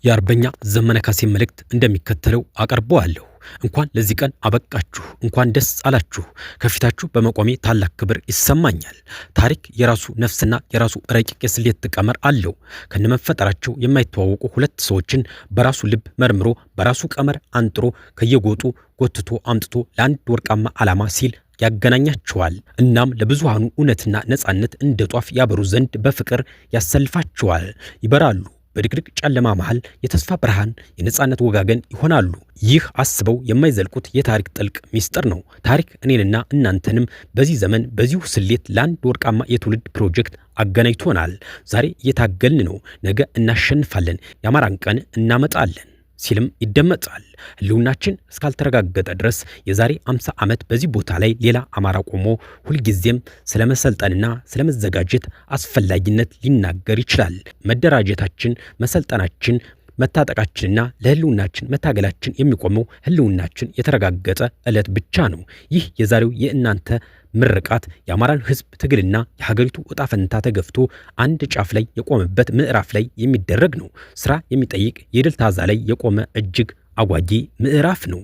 የአርበኛ ዘመነ ካሴ መልእክት እንደሚከተለው አቀርበዋለሁ። እንኳን ለዚህ ቀን አበቃችሁ፣ እንኳን ደስ አላችሁ። ከፊታችሁ በመቆሜ ታላቅ ክብር ይሰማኛል። ታሪክ የራሱ ነፍስና የራሱ ረቂቅ የስሌት ቀመር አለው። ከነመፈጠራቸው የማይተዋወቁ ሁለት ሰዎችን በራሱ ልብ መርምሮ በራሱ ቀመር አንጥሮ ከየጎጡ ጎትቶ አምጥቶ ለአንድ ወርቃማ ዓላማ ሲል ያገናኛቸዋል። እናም ለብዙሃኑ እውነትና ነጻነት እንደ ጧፍ ያበሩ ዘንድ በፍቅር ያሰልፋቸዋል። ይበራሉ። በድቅድቅ ጨለማ መሃል የተስፋ ብርሃን፣ የነጻነት ወጋገን ይሆናሉ። ይህ አስበው የማይዘልቁት የታሪክ ጥልቅ ሚስጥር ነው። ታሪክ እኔንና እናንተንም በዚህ ዘመን በዚሁ ስሌት ለአንድ ወርቃማ የትውልድ ፕሮጀክት አገናኝቶናል። ዛሬ እየታገልን ነው። ነገ እናሸንፋለን። የአማራን ቀን እናመጣለን ሲልም ይደመጣል። ህልውናችን እስካልተረጋገጠ ድረስ የዛሬ 50 ዓመት በዚህ ቦታ ላይ ሌላ አማራ ቆሞ ሁልጊዜም ስለመሰልጠንና ስለመዘጋጀት አስፈላጊነት ሊናገር ይችላል። መደራጀታችን፣ መሰልጠናችን፣ መታጠቃችንና ለህልውናችን መታገላችን የሚቆመው ህልውናችን የተረጋገጠ ዕለት ብቻ ነው። ይህ የዛሬው የእናንተ ምርቃት የአማራን ህዝብ ትግልና የሀገሪቱ እጣ ፈንታ ተገፍቶ አንድ ጫፍ ላይ የቆመበት ምዕራፍ ላይ የሚደረግ ነው። ስራ የሚጠይቅ የድል ታዛ ላይ የቆመ እጅግ አጓጊ ምዕራፍ ነው።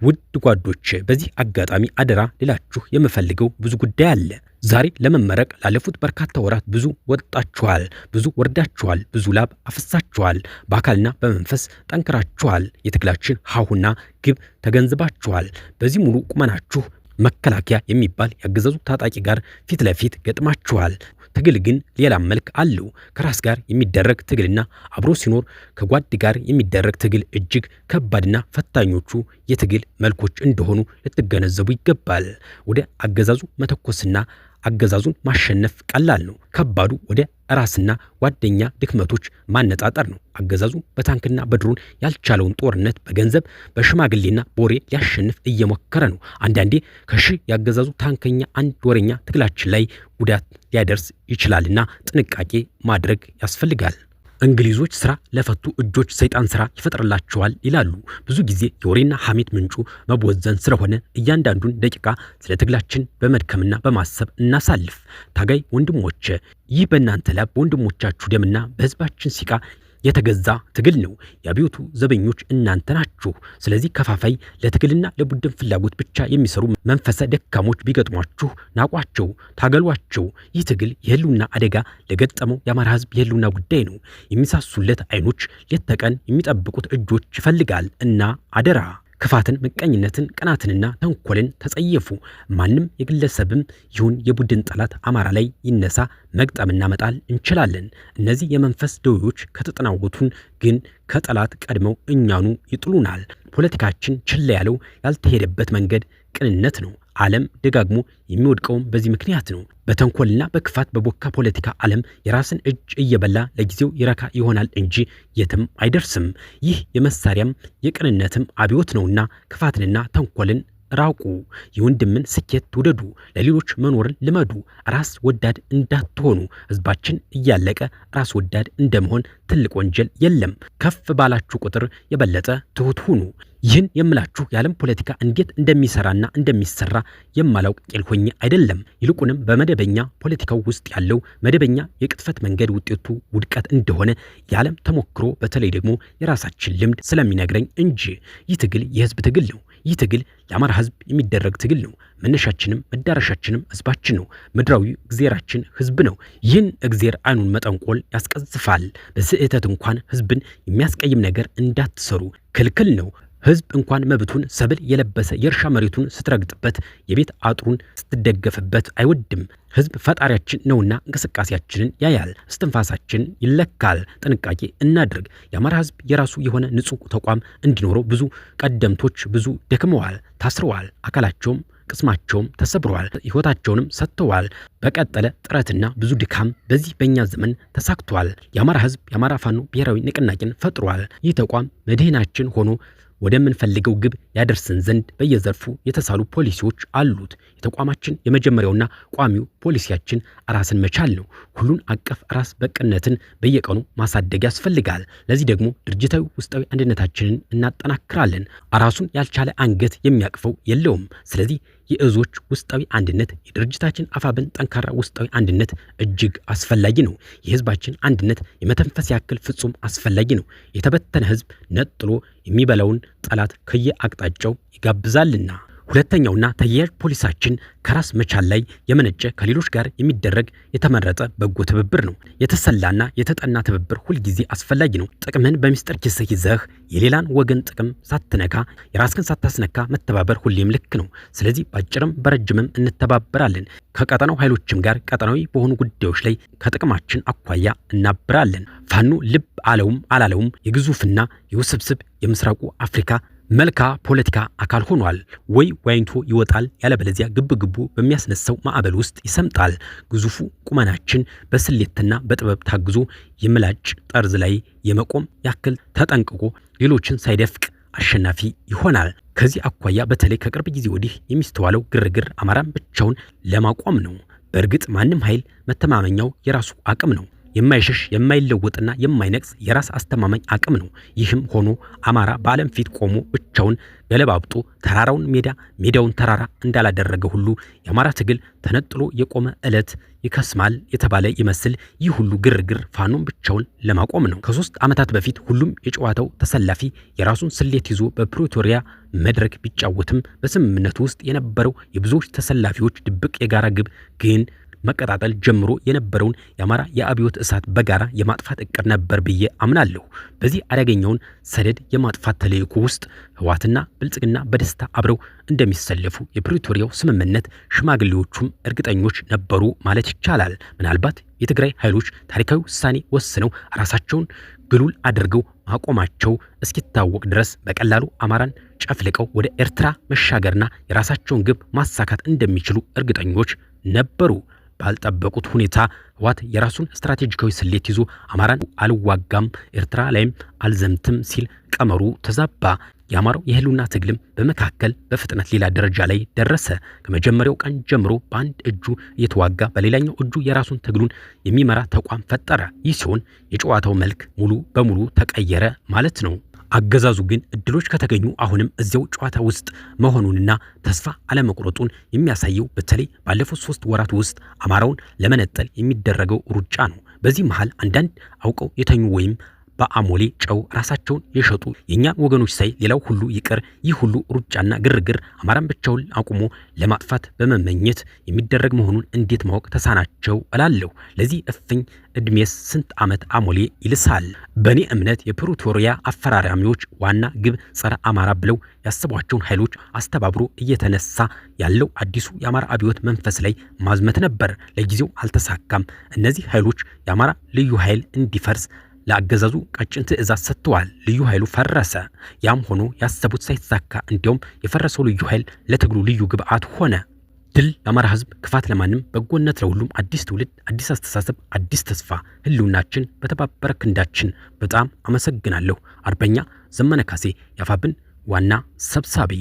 ውድ ጓዶች፣ በዚህ አጋጣሚ አደራ ልላችሁ የምፈልገው ብዙ ጉዳይ አለ። ዛሬ ለመመረቅ ላለፉት በርካታ ወራት ብዙ ወጣችኋል፣ ብዙ ወርዳችኋል፣ ብዙ ላብ አፍሳችኋል፣ በአካልና በመንፈስ ጠንክራችኋል። የትግላችን ሀሁና ግብ ተገንዝባችኋል። በዚህ ሙሉ ቁመናችሁ መከላከያ የሚባል ያገዛዙ ታጣቂ ጋር ፊት ለፊት ገጥማችኋል። ትግል ግን ሌላ መልክ አለው። ከራስ ጋር የሚደረግ ትግልና አብሮ ሲኖር ከጓድ ጋር የሚደረግ ትግል እጅግ ከባድና ፈታኞቹ የትግል መልኮች እንደሆኑ ልትገነዘቡ ይገባል። ወደ አገዛዙ መተኮስና አገዛዙን ማሸነፍ ቀላል ነው። ከባዱ ወደ ራስና ጓደኛ ድክመቶች ማነጣጠር ነው። አገዛዙ በታንክና በድሮን ያልቻለውን ጦርነት በገንዘብ፣ በሽማግሌና በወሬ ሊያሸንፍ እየሞከረ ነው። አንዳንዴ ከሺህ ያገዛዙ ታንከኛ አንድ ወሬኛ ትግላችን ላይ ጉዳት ሊያደርስ ይችላልና ጥንቃቄ ማድረግ ያስፈልጋል። እንግሊዞች ስራ ለፈቱ እጆች ሰይጣን ስራ ይፈጥርላቸዋል ይላሉ። ብዙ ጊዜ የወሬና ሐሜት ምንጩ መቦዘን ስለሆነ እያንዳንዱን ደቂቃ ስለ ትግላችን በመድከምና በማሰብ እናሳልፍ። ታጋይ ወንድሞች፣ ይህ በእናንተ ላብ፣ በወንድሞቻችሁ ደምና በህዝባችን ሲቃ የተገዛ ትግል ነው። የአብዮቱ ዘበኞች እናንተ ናችሁ። ስለዚህ ከፋፋይ፣ ለትግልና ለቡድን ፍላጎት ብቻ የሚሰሩ መንፈሰ ደካሞች ቢገጥሟችሁ ናቋቸው፣ ታገሏቸው። ይህ ትግል የህልውና አደጋ ለገጠመው የአማራ ህዝብ የህልውና ጉዳይ ነው። የሚሳሱለት አይኖች፣ ሌት ተቀን የሚጠብቁት እጆች ይፈልጋል እና አደራ ክፋትን፣ ምቀኝነትን፣ ቅናትንና ተንኮልን ተጸየፉ። ማንም የግለሰብም ይሁን የቡድን ጠላት አማራ ላይ ይነሳ መግጠምና መጣል እንችላለን። እነዚህ የመንፈስ ደዌዎች ከተጠናወቱን ግን ከጠላት ቀድመው እኛኑ ይጥሉናል። ፖለቲካችን ችላ ያለው ያልተሄደበት መንገድ ቅንነት ነው። ዓለም ደጋግሞ የሚወድቀውም በዚህ ምክንያት ነው። በተንኮልና በክፋት በቦካ ፖለቲካ ዓለም የራስን እጅ እየበላ ለጊዜው ይረካ ይሆናል እንጂ የትም አይደርስም። ይህ የመሳሪያም የቅንነትም አብዮት ነውና ክፋትንና ተንኮልን ራቁ። የወንድምን ስኬት ውደዱ። ለሌሎች መኖርን ልመዱ። ራስ ወዳድ እንዳትሆኑ። ህዝባችን እያለቀ ራስ ወዳድ እንደመሆን ትልቅ ወንጀል የለም። ከፍ ባላችሁ ቁጥር የበለጠ ትሁት ሁኑ። ይህን የምላችሁ የዓለም ፖለቲካ እንዴት እንደሚሰራና እንደሚሰራ የማላውቅ ቄል ሆኜ አይደለም። ይልቁንም በመደበኛ ፖለቲካው ውስጥ ያለው መደበኛ የቅጥፈት መንገድ ውጤቱ ውድቀት እንደሆነ የዓለም ተሞክሮ፣ በተለይ ደግሞ የራሳችን ልምድ ስለሚነግረኝ እንጂ። ይህ ትግል የህዝብ ትግል ነው። ይህ ትግል ለአማራ ህዝብ የሚደረግ ትግል ነው። መነሻችንም መዳረሻችንም ህዝባችን ነው። ምድራዊ እግዜራችን ህዝብ ነው። ይህን እግዜር አይኑን መጠንቆል ያስቀዝፋል። በስህተት እንኳን ህዝብን የሚያስቀይም ነገር እንዳትሰሩ ክልክል ነው። ህዝብ እንኳን መብቱን፣ ሰብል የለበሰ የእርሻ መሬቱን ስትረግጥበት፣ የቤት አጥሩን ስትደገፍበት አይወድም። ህዝብ ፈጣሪያችን ነውና እንቅስቃሴያችንን ያያል፣ እስትንፋሳችን ይለካል። ጥንቃቄ እናድርግ። የአማራ ህዝብ የራሱ የሆነ ንጹህ ተቋም እንዲኖረው ብዙ ቀደምቶች ብዙ ደክመዋል፣ ታስረዋል፣ አካላቸውም ቅስማቸውም ተሰብረዋል፣ ህይወታቸውንም ሰጥተዋል። በቀጠለ ጥረትና ብዙ ድካም በዚህ በእኛ ዘመን ተሳክቷል። የአማራ ህዝብ የአማራ ፋኖ ብሔራዊ ንቅናቄን ፈጥሯል። ይህ ተቋም መድህናችን ሆኖ ወደምንፈልገው ግብ ያደርስን ዘንድ በየዘርፉ የተሳሉ ፖሊሲዎች አሉት። የተቋማችን የመጀመሪያውና ቋሚው ፖሊሲያችን ራስን መቻል ነው። ሁሉን አቀፍ ራስ በቅነትን በየቀኑ ማሳደግ ያስፈልጋል። ለዚህ ደግሞ ድርጅታዊ ውስጣዊ አንድነታችንን እናጠናክራለን። ራሱን ያልቻለ አንገት የሚያቅፈው የለውም። ስለዚህ የእዞች ውስጣዊ አንድነት፣ የድርጅታችን አፋብን ጠንካራ ውስጣዊ አንድነት እጅግ አስፈላጊ ነው። የህዝባችን አንድነት የመተንፈስ ያክል ፍጹም አስፈላጊ ነው። የተበተነ ህዝብ ነጥሎ የሚበላውን ጠላት ከየአቅጣጫው ይጋብዛልና። ሁለተኛውና ተያያዥ ፖሊሳችን ከራስ መቻል ላይ የመነጨ ከሌሎች ጋር የሚደረግ የተመረጠ በጎ ትብብር ነው። የተሰላና የተጠና ትብብር ሁልጊዜ አስፈላጊ ነው። ጥቅምህን በሚስጥር ኪስህ ይዘህ የሌላን ወገን ጥቅም ሳትነካ የራስህን ሳታስነካ መተባበር ሁሌም ልክ ነው። ስለዚህ በአጭርም በረጅምም እንተባበራለን። ከቀጠናው ኃይሎችም ጋር ቀጠናዊ በሆኑ ጉዳዮች ላይ ከጥቅማችን አኳያ እናብራለን። ፋኖ ልብ አለውም አላለውም የግዙፍና የውስብስብ የምስራቁ አፍሪካ መልካ ፖለቲካ አካል ሆኗል። ወይ ዋኝቶ ይወጣል፣ ያለበለዚያ ግብግቡ በሚያስነሳው ማዕበል ውስጥ ይሰምጣል። ግዙፉ ቁመናችን በስሌትና በጥበብ ታግዞ የምላጭ ጠርዝ ላይ የመቆም ያክል ተጠንቅቆ ሌሎችን ሳይደፍቅ አሸናፊ ይሆናል። ከዚህ አኳያ በተለይ ከቅርብ ጊዜ ወዲህ የሚስተዋለው ግርግር አማራን ብቻውን ለማቆም ነው። በእርግጥ ማንም ኃይል መተማመኛው የራሱ አቅም ነው። የማይሸሽ፣ የማይለወጥና የማይነቅስ የራስ አስተማማኝ አቅም ነው። ይህም ሆኖ አማራ በዓለም ፊት ቆሞ ብቻውን ገለባብጦ ተራራውን ሜዳ፣ ሜዳውን ተራራ እንዳላደረገ ሁሉ የአማራ ትግል ተነጥሎ የቆመ ዕለት ይከስማል የተባለ ይመስል ይህ ሁሉ ግርግር ፋኖን ብቻውን ለማቆም ነው። ከ3 ዓመታት በፊት ሁሉም የጨዋታው ተሰላፊ የራሱን ስሌት ይዞ በፕሪቶሪያ መድረክ ቢጫወትም በስምምነቱ ውስጥ የነበረው የብዙዎች ተሰላፊዎች ድብቅ የጋራ ግብ ግን መቀጣጠል ጀምሮ የነበረውን የአማራ የአብዮት እሳት በጋራ የማጥፋት እቅድ ነበር ብዬ አምናለሁ። በዚህ አደገኛውን ሰደድ የማጥፋት ተልዕኮ ውስጥ ህወሓትና ብልጽግና በደስታ አብረው እንደሚሰለፉ የፕሪቶሪያው ስምምነት ሽማግሌዎቹም እርግጠኞች ነበሩ ማለት ይቻላል። ምናልባት የትግራይ ኃይሎች ታሪካዊ ውሳኔ ወስነው ራሳቸውን ግሉል አድርገው ማቆማቸው እስኪታወቅ ድረስ በቀላሉ አማራን ጨፍልቀው ወደ ኤርትራ መሻገርና የራሳቸውን ግብ ማሳካት እንደሚችሉ እርግጠኞች ነበሩ። ባልጠበቁት ሁኔታ ህወሓት የራሱን ስትራቴጂካዊ ስሌት ይዞ አማራን አልዋጋም፣ ኤርትራ ላይም አልዘምትም ሲል ቀመሩ ተዛባ። የአማራው የህልውና ትግልም በመካከል በፍጥነት ሌላ ደረጃ ላይ ደረሰ። ከመጀመሪያው ቀን ጀምሮ በአንድ እጁ እየተዋጋ በሌላኛው እጁ የራሱን ትግሉን የሚመራ ተቋም ፈጠረ። ይህ ሲሆን የጨዋታው መልክ ሙሉ በሙሉ ተቀየረ ማለት ነው። አገዛዙ ግን እድሎች ከተገኙ አሁንም እዚያው ጨዋታ ውስጥ መሆኑንና ተስፋ አለመቁረጡን የሚያሳየው በተለይ ባለፉት 3 ወራት ውስጥ አማራውን ለመነጠል የሚደረገው ሩጫ ነው። በዚህ መሃል አንዳንድ አውቀው የተኙ ወይም በአሞሌ ጨው ራሳቸውን የሸጡ የኛ ወገኖች ሳይ ሌላው ሁሉ ይቅር፣ ይህ ሁሉ ሩጫና ግርግር አማራን ብቻውን አቁሞ ለማጥፋት በመመኘት የሚደረግ መሆኑን እንዴት ማወቅ ተሳናቸው እላለሁ። ለዚህ እፍኝ እድሜስ ስንት ዓመት አሞሌ ይልሳል? በእኔ እምነት የፕሪቶሪያ አፈራራሚዎች ዋና ግብ ጸረ አማራ ብለው ያሰቧቸውን ኃይሎች አስተባብሮ እየተነሳ ያለው አዲሱ የአማራ አብዮት መንፈስ ላይ ማዝመት ነበር። ለጊዜው አልተሳካም። እነዚህ ኃይሎች የአማራ ልዩ ኃይል እንዲፈርስ ለአገዛዙ ቀጭን ትዕዛዝ ሰጥተዋል። ልዩ ኃይሉ ፈረሰ። ያም ሆኖ ያሰቡት ሳይሳካ እንዲያውም የፈረሰው ልዩ ኃይል ለትግሉ ልዩ ግብዓት ሆነ። ድል ለአማራ ሕዝብ፣ ክፋት ለማንም፣ በጎነት ለሁሉም። አዲስ ትውልድ፣ አዲስ አስተሳሰብ፣ አዲስ ተስፋ። ህልውናችን በተባበረ ክንዳችን። በጣም አመሰግናለሁ። አርበኛ ዘመነ ካሴ፣ የአፋብን ዋና ሰብሳቢ።